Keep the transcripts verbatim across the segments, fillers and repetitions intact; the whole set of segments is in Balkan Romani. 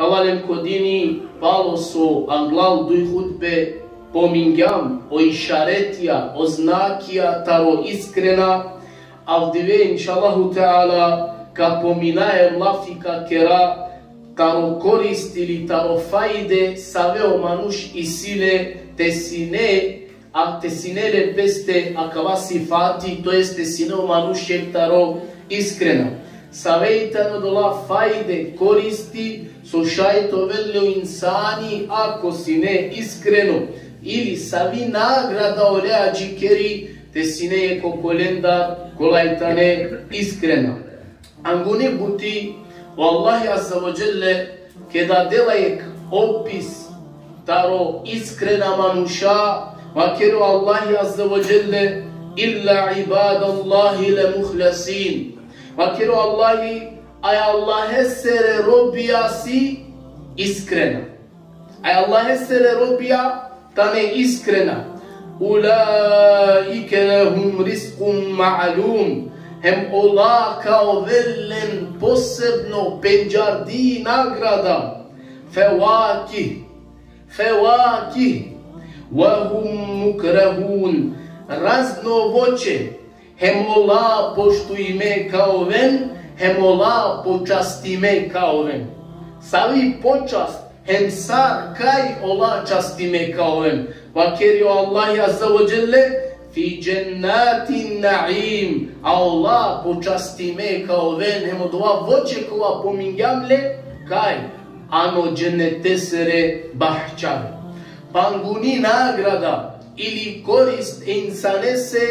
Phralalen ko dini, palo so anglal duj hutbe pomingjam o išaretija, o znakija taro iskrena, avdive, inšallahu teala, ka pominav hem lafi ka kera taro korist ili taro fajde save o manuš isi le te sine, a te sine le peste akava sifati, to jest te sine o manuš jekh taro iskrena. Save i tane odola fajde, koristi, so šaj te ovel le o insani ako sine iskreno, ili savi nagrada olea džikeri te sine jekh okolendar kola i tane iskrena. Anguni buti, o Allahi Azze ve Dželle, keda dela jekh opis taro iskrena manuša, vakeri o Allahi Azze ve Dželle: "Illa ibadallahi le muhlesin." Vakeri o Allahi: "Aj Allahesere robija si iskrena." Aj Allahesere robija tane iskrena. "Ulaike lehum rizkun ma'lum." Hem ola ka ovel len posebno pendžardi nagrada. "Fevakih, fevakih, ve hum mukrehun." Razno voće, hem ola poštujime ka oven, hem ola počastime ka oven. Savi počast, hem sar kaj ola častime ka oven. Vakeri o Allahi Azze ve Dželle: "Fi džennatin naim." A ola počastime ka oven, hem odova voće kova pomingjam le, kaj? Ano dženetesere bahča. Pa anguni nagrada ili korist e insanese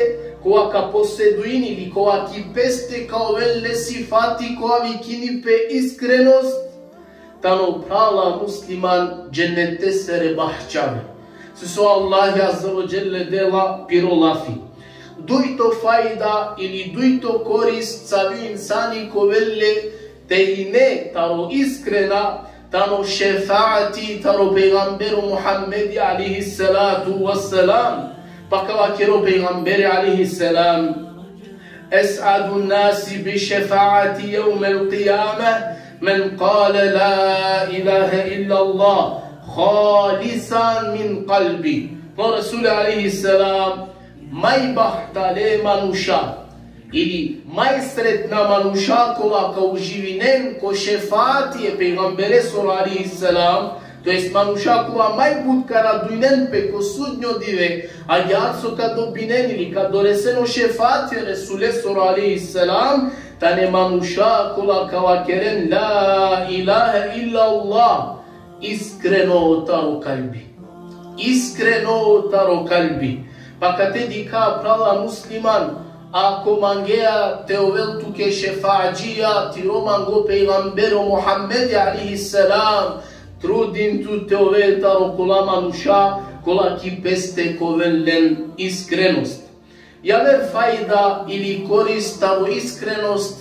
kova ka poseduini ili kova ki peste ka ovel le sifati kova vikini pe iskrenost, tano, phrala musliman, dženetesere bahča. Sose o Allahi Azze ve Dželle dela piro lafi. Dujto fajda ili dujto korist savi insani ka ovel le te hine taro iskrena, tano šefaati taro pejgambero Muhammedi alejhi salatu vesselam. Pa ka vakeri o pejgamberi alejhi selam: "Es'adun nasi bi šefaati jevmel qijame men kale la ilahe illallah halisan min kalbi." O Resuli alejhi selam: "Maj bahtale manuša, ili maj sretna manuša kova ka uživinen ko šefaati e pejgamberesoro alejhi selam, to jest manuša kova maj but ka radujnen pe ko sudnjo dive, agjaar so ka dobinen ili ka doresen o šefaati e Resulesoro alejhi selam, tane manuša kola ka vakeren la ilahe illallah iskreno taro kalbi." Iskreno taro kalbi. Pa kate dikha, phrala musliman, ako mangea te ovel tuke šefaadžija tiro mango pejgambero Muhammedi alejhi selam, trudin tu te ove taro kola manuša kola ki peste ka oven len iskrenost. Javer fajda ili korist taro iskrenost,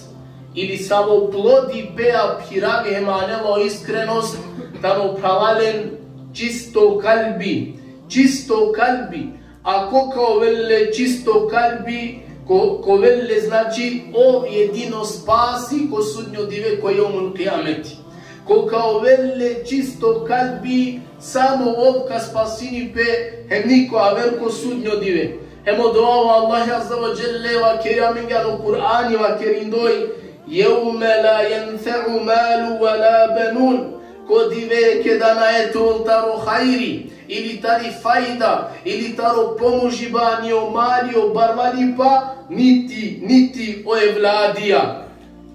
ili savo plodi pea phiravi hem anela o iskrenost, tano, phralalen, čisto kalbi. Čisto kalbi. A ko ka ovel le čisto kalbi, ko, ka ovel le, znači, ov jedino spasi ko sudnjo dive, ko jevmul kijameti. Ko ka ovel le čisto kalbi, samo ov ka spasini pe, hem niko aver ko sudnjo dive. Hem odova o Allahi Azze ve Dželle vakeri amenge ano Kur'ani, vakerindoj: "Jevme la jenfe'u malu ve la benun." Ko dive keda nae te ovel taro hajri, ili tari fajda, ili taro pomožiba, ni o mali, o barvalipa, niti, niti o evladija.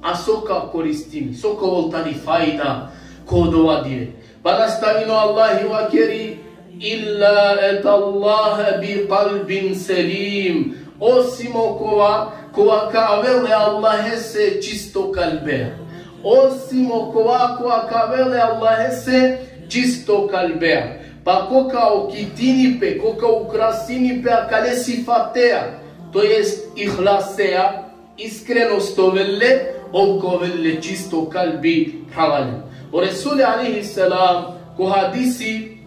A so ka koristini, so ka ovel tari fajda ko dova dive? Pa nastavini o Allahi vakeri: "Illa etallahe bi kalbin selim." Osim okova kova ka avel e Allahese čisto kalbea. Osim okova kova ka avel e Allahese čisto kalbea. Pa ko ka okitini pe, ko ka ukrasini pe akale sifatea, to jest ihlasea, iskrenost ovel le, ov ka ovel le čisto kalbi, phralalen. O Resuli alejhi selam ko hadisi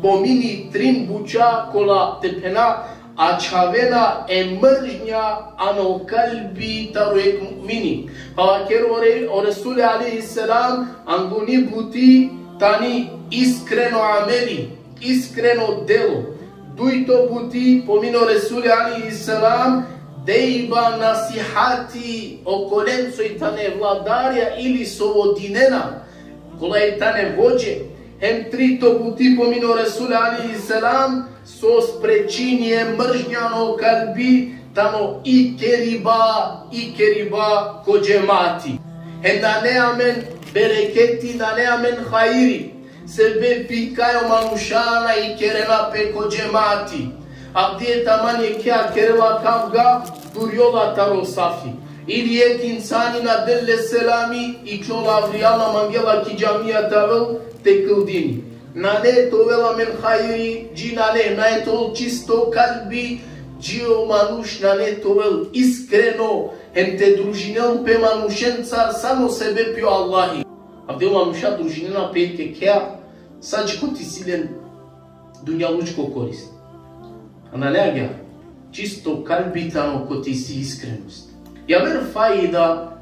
pomini trin buča kola te phena ačhavena e mržnja ano kalbi taro jekh mu'mini. Pa vakeri o Re-, o Resuli alejhi selam, anguni buti tani iskreno ameli, iskreno delo. Dujto buti, pomino Resuli alejhi selam, dejba nasihati okolen soj tane vladarja ili so vodinena, kola i tane vođe. Hem trito buti, pomino Resuli alejhi selam, so sprečini e mržnja ano kalbi tano ikeriba, ikeriba ko džemati. Hem nane amen bereketi, nane amen hajri, sebepi kaj o manuša na ikerena pe ko džemati. Avdive taman jekhe kerela kavga, durjola taro safi. Ili jekh insani na del le selami, ikljola avrijal, na mangela ki džamija te avel te kildini. Nane te ovel amen hajri, dži nane, nane te ovel čisto kalbi, dži o manuš nane te ovel iskreno, hem te družinel pe manušencar, samo sebepi o Allahi. Avdive manuša družinena pe jekh jekhea, sa dži koti si len dunjalučko korist. A nane agjaar, čisto kalbi tano koti si iskrenost. Javer fajda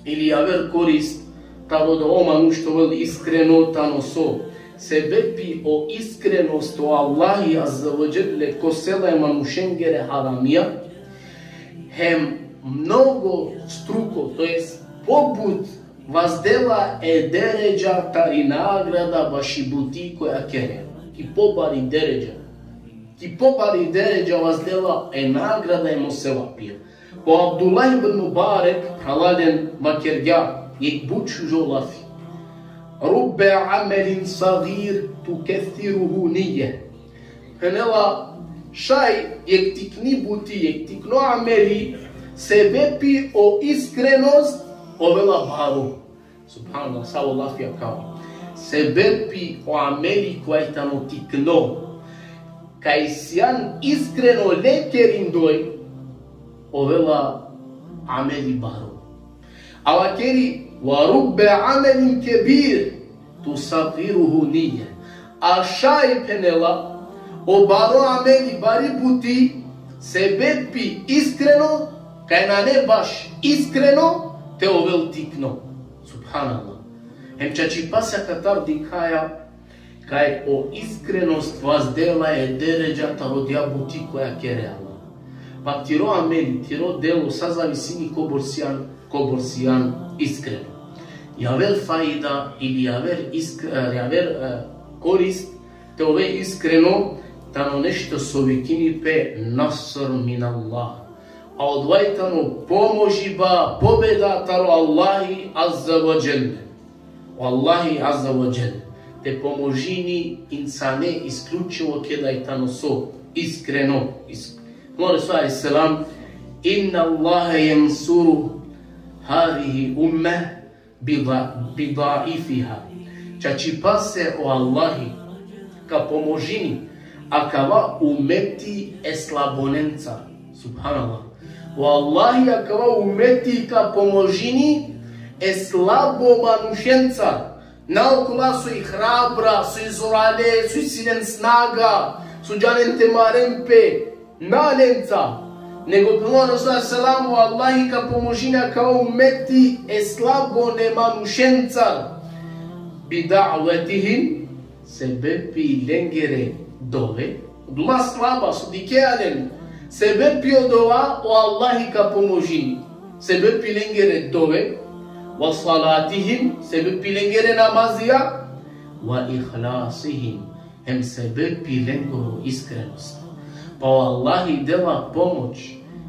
ili javer korist taro da o manuš te ovel iskreno tano so. Sebepi o iskrenost o Allahi azze ve dželle kosela e manušengere haramija, hem mnogostruko, to jest pobut vazdela e deredža tari nagrada baši buti koja kere. Ki pobari deredža. Ki pobari deredža vazdela e nagrada hem o sevapija. Po Abdullah ibn Mubarek, phralalen, vakergja jekh but šužo lafi: Rubbe amelin sagir tukessiruhu nije. Phenela, šaj jekh tikni buti, jekh tikno ameli, sebepi o iskrenost ovela baro. Subhanallah, savo lafi akava. Sebepi o ameli kova i tano tikno, kaj sian iskreno lekerindoj, ovela ameli baro. A vakeri, ve rubbe amelin kebir tusaggiruhu nije. A šaj, phenela, o baro ameli, bari buti, sebepi iskreno, kaj nane baš iskreno, te ovel tikno. Subhanallah. Hem čačipasa katar dikhaja, kaj o iskrenost vazdela e deredža taro dija buti koja kerea. Pa tiro ameli, tiro delo, sa zavisini kobor sian, kobor sian iskreno. Javer fajda ili javer isk-, e, javer, e, korist te ove iskreno, tano nešto so vikini pe nasr min Allah. A odova i tano pomožiba, pobeda taro Allahi azze ve dželle. O Allahi azze ve dželle te pomožini insane isključivo keda i tano so iskreno. Is-, Resul alejhi selam: Inna Allahe jensuru hadihi umme bida-, bidaifiha. Čačipase o Allahi ka pomožini akava umeti e slabonenca. Subhanallah. O Allahi akava umeti ka pomožini e slabo manušenca. Na okola so i hrabra, so i zorale, so isi len snaga, so džanen te maren pe, na lenca. Nego phenela Resul alejhi selam, o Allahi ka pomožini akava umeti e slabone manušenca. Bi da'vetihim, sebepi lengere dove. Odola slaba so dikhea len, sebepi odova o Allahi ka pomožini. Sebepi lengere dove. Ve salatihim, sebepi lengere namazija. Ve ihlasihim, hem sebepi lengoro iskrenost. Pa o Allahi dela pomoć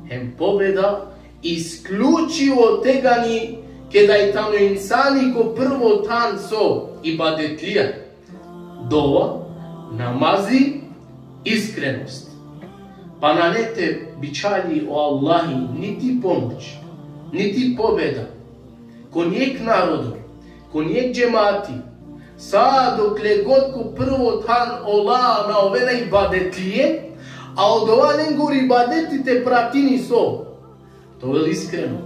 hem pobeda isključivo tegani keda i tano insani ko prvo than so ibadetlija, dova, namazi, iskrenost. Pa nane te bičhali o Allahi niti pomoć, niti pobeda ko nijek narodo, ko nijek džemati, sa dokle god ko prvo than ola na ovena ibadetlije, a odova lengoro ibadeti te pratini so? Te ovel iskreno.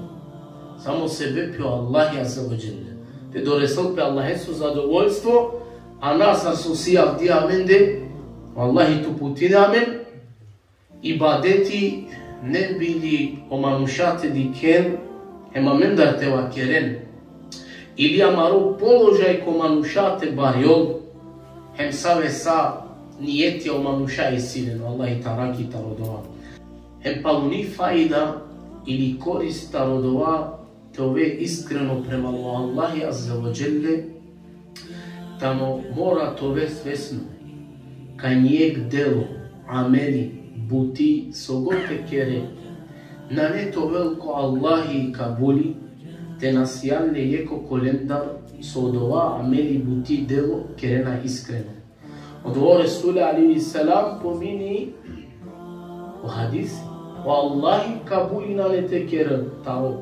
Samo sebepi o Allahi azze ve dželle. Te doresel pe Allaheso zadovoljstvo, a na sar so si avdive amende, o Allahi te uputini amen. Ibadeti ne bi li o manuša te dikhen, hem amendar te vakeren. ili amaro položaj ko manuša te barjol, hem save sa nijetija o manuša isi len, o Allahi te arakhi taro dova. Hem paluni fajda ili korist taro dova te ove iskreno prema o Allahi Azze ve Dželle, tano mora te ove svesno kaj nijek delo, ameli, buti, so god te kere, nane te ovel ko Allahi kabuli, te na sijal le jekh okolendar so dova ameli, buti, delo kerena iskreno. Odova o Resul alejhi selam pomini o hadis, o Allahi kabuli nane te kerel taro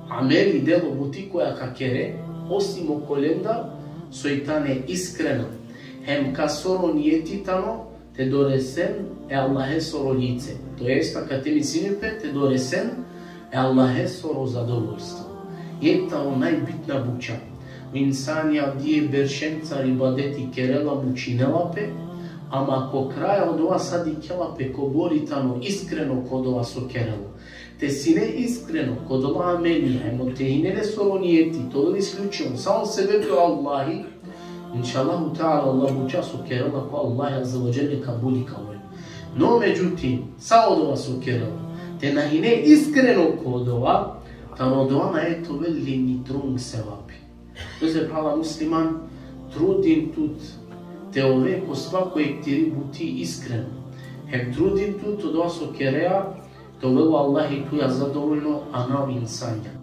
ameli, delo, buti koja ka kere, osim okolendar soj tane iskrena. Hem ka soro nijeti tano te doresen e Allahesoro lice. To jest, akate mislini pe te doresen e Allahesoro zadovoljstvo. Jekh taro najbitna buća. O insani avdive beršencar ibadeti kerela, mučinela pe, ama ko kraj odova sa dikhela pe kobor i tano iskreno ko odova so kerela. Te sine iskreno ko odola ameli, hem te hine lesoro nijeti te ovel isključivo sa o sebepi o Allahi, inšallahu teala, ola buća so kerela ko Allahi Azze ve Dželle kabuli ka ovel. No, međutim, sa odova so kerela, te na hine iskreno ko odova, taro odova nane te ovel le ni trun sevapi. Ozlestar, phrala musliman, trudin tut te ove ko svako jekh tiri buti iskren. Hem trudin tut odova so kerea te ovel o Allahi tuja zadovoljno, a na o insanja.